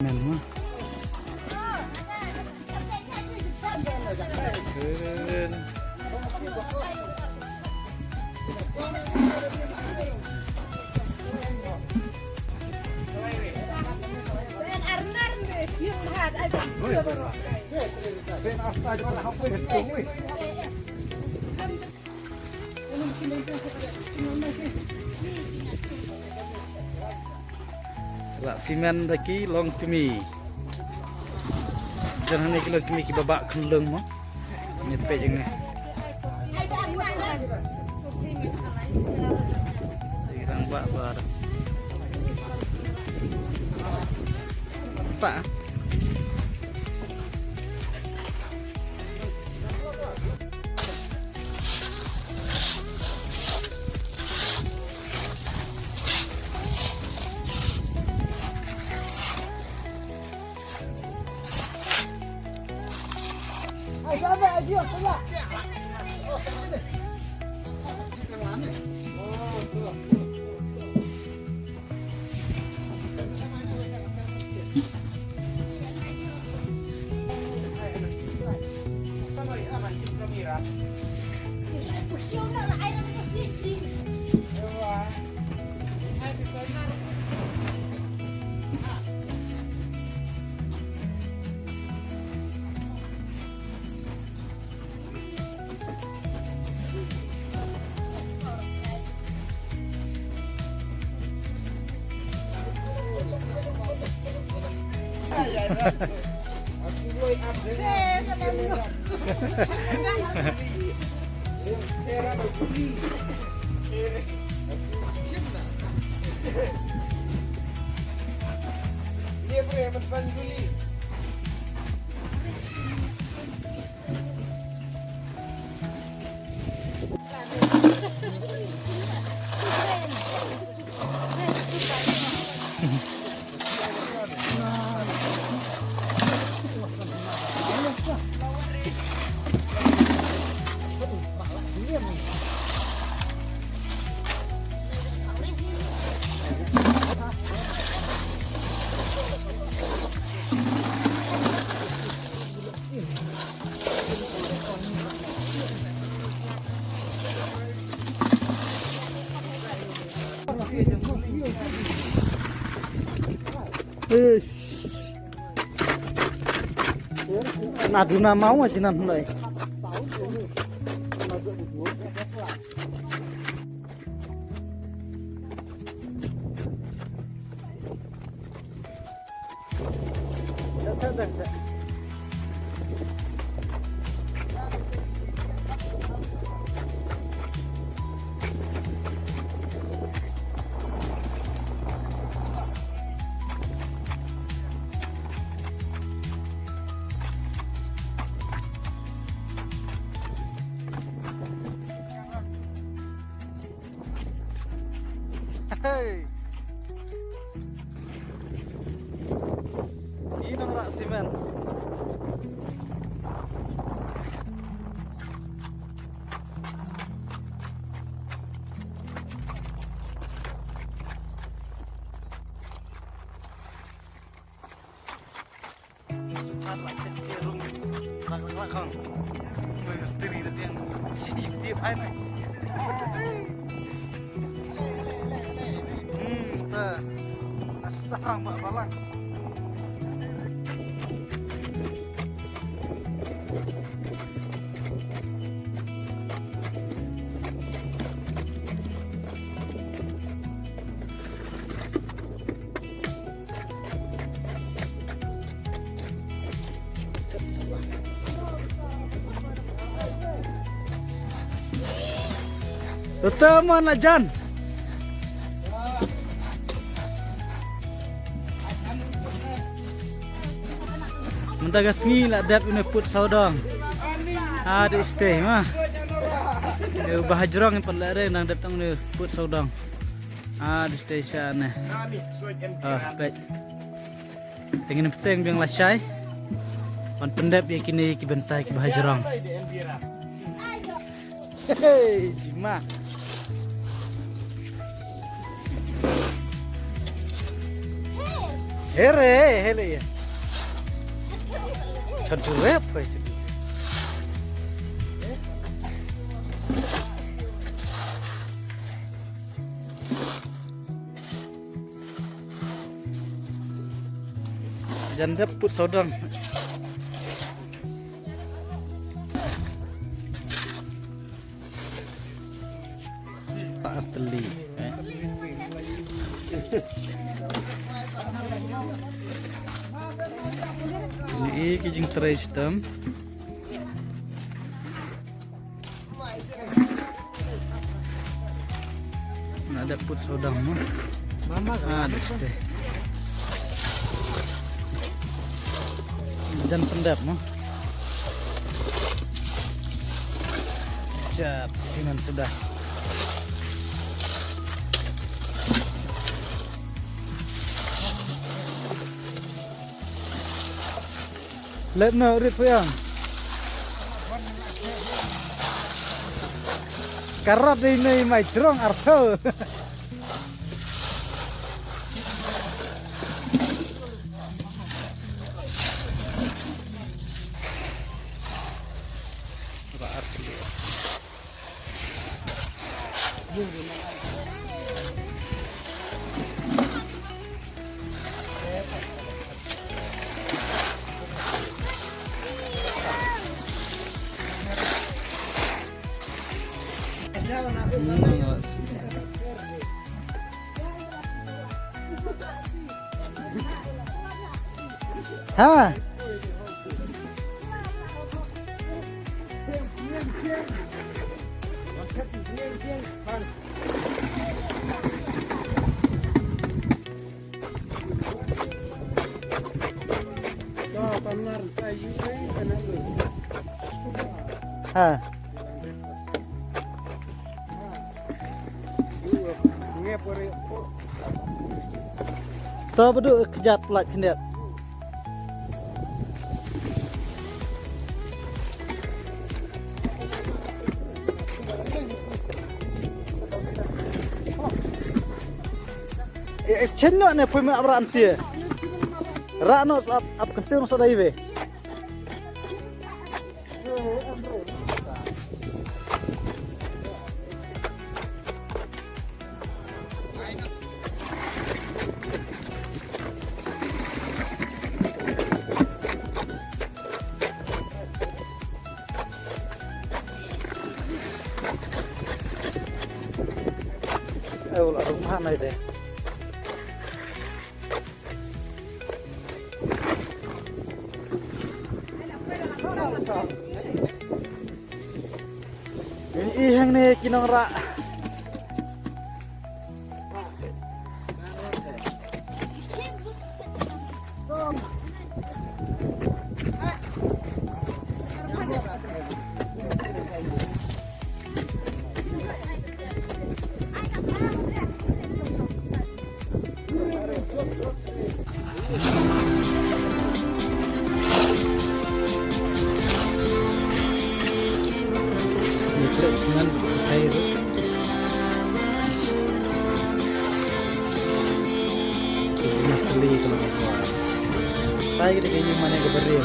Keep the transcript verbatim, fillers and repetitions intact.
Men ma. Keren. Lah simen da ki longkmie. Jan hangne ki longkmie kiba bah khunlung mo. Ngi peit ïa ngi. Ki dang bah bah. Pa. Eish. Na duna mau aja nan hnoi. Hey. Ki nongrah simen. Tata man la jan. Mynta ka sngi la dep une put sawdong. Ah, dei stay ma. Ïa u Bah Hajrong pat la re nang dep tang une put sawdong. Ah, dei stay sha ne. Ah, peit. Teng ïa ne pteng biang lashai. Wan pyndep ïa kine ki bynta ki Bah Hajrong. Hey, jima. Here, hele. Chantu rep, koi chantu. Jan dep put sodang. Atli, eh. Ni ki jingtrei shitam. Nga dep put sodang mo. Mama ka. Ah, deste. Jan pyndep mo. Chat sinan sudah. Let no rit puyang. Karat dei nei mai jrong artho. Ha. Ha. To ba duk kjat plat khyndiat. Eh, eh, chen noh ne pui mena abra antie. Ra noh ap ap kentir sa dai ve. Ai, wala rumah nai de. I hangne ki nongrah. Sai kita kayu mana ke beri.